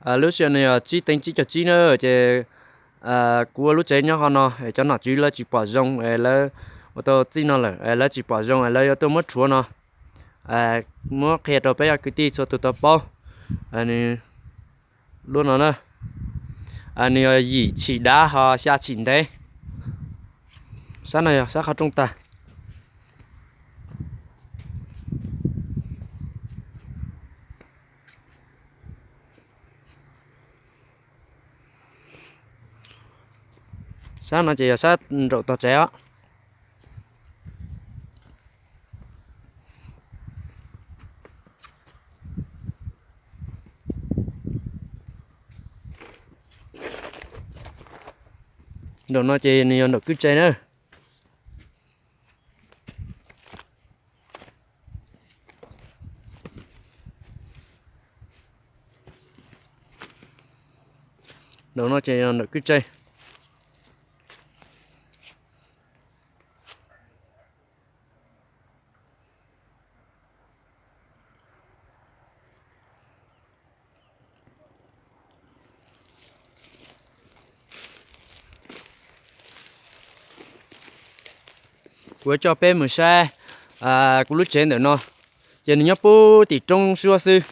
Lub sij hawm no yog tsib teev tsib caug tsib na, ces kuv ua lub tsev nyob qhov no, cov nom tswv lawv tsis pom zoo es lawv ua tau txij no lawm, lawv tsis pom zoo es lawv yuav tuaj muab rhuav no. Muab qhia rau peb cov kwv tij txhua tus tau paub. Nws, lub no na, nws yog yim tshim dav ho xya tshim ntev. Sab no yog sab qhov rooj tag. Sab no ces yog sab nraum tog tsev os. Nraum no ces nws yog nraum kwj tse na. Nraum no ces yog nraum kwj tse. Kuv coj peb mus saib kuv lub tsev ntawm no, ces nws nyob puag tim roob suab xwb.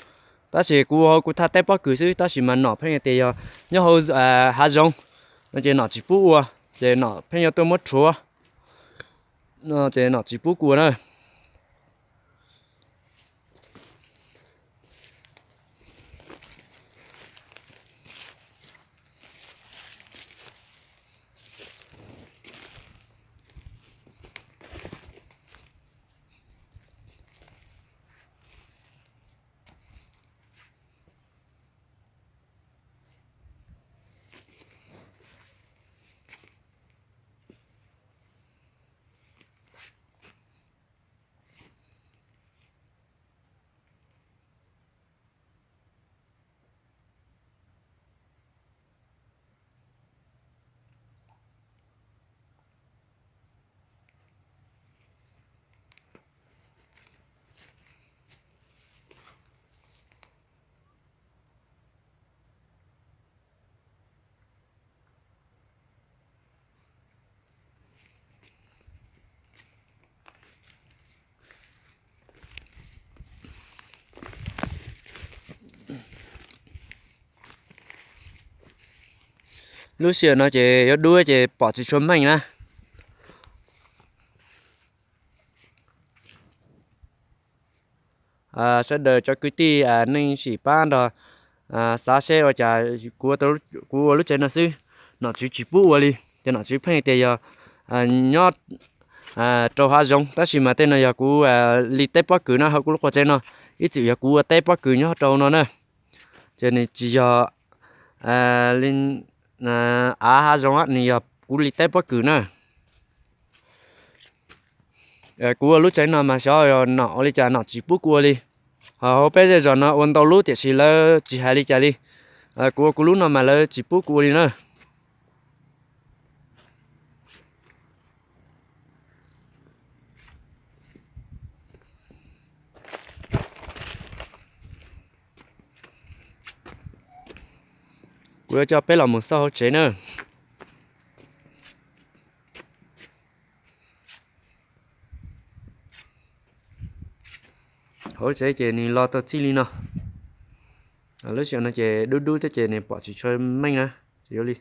Tab sis kuv ua kuv thaj teb pob kws xwb, tab sis mas nom pheej tias yog nyob hauv hav zoov no ces nom tsis pub ua, ces nom pheej yuav tuaj muab rhuav no ces nom tsis pub kuv ua na. Lub sij hawm no ces yuav dub ces pom tsis tshua meej na. Sawv daws cov kwv tij nej sim pab nrog xav seb ua cas kuv ua lub tsev no xwb, nom tswv tsis pub ua li. Ces nom tswv pheej tias yog nyob rau hav zoov, tab sis mas tej no yog kuv li teb pob kws na, hauv kuv lub qhov tsev no ib txwm yog kuv ua teb pob kws nyob rau no na. Ces nws tsis yog li av hav zoov, nws yog kuv li teb pob kws na. Kuv ua lub tsev no mas xyov nom ua li cas nom tsis pub kuv ua li. Ho hauv peb zej zos no ua ntau lub tiam sis lawv tsis hais li cas li. Kuv ua kuv lub no mas lawv tsis pub kuv ua li na. Kuv yuav coj peb los mus xauj hauv tsev na. Hauv tsev ces nws los tau txij li no. Lub sij hawm no ces dub dub thiab ces nws pom tsis tshua meej na. Ces yuav li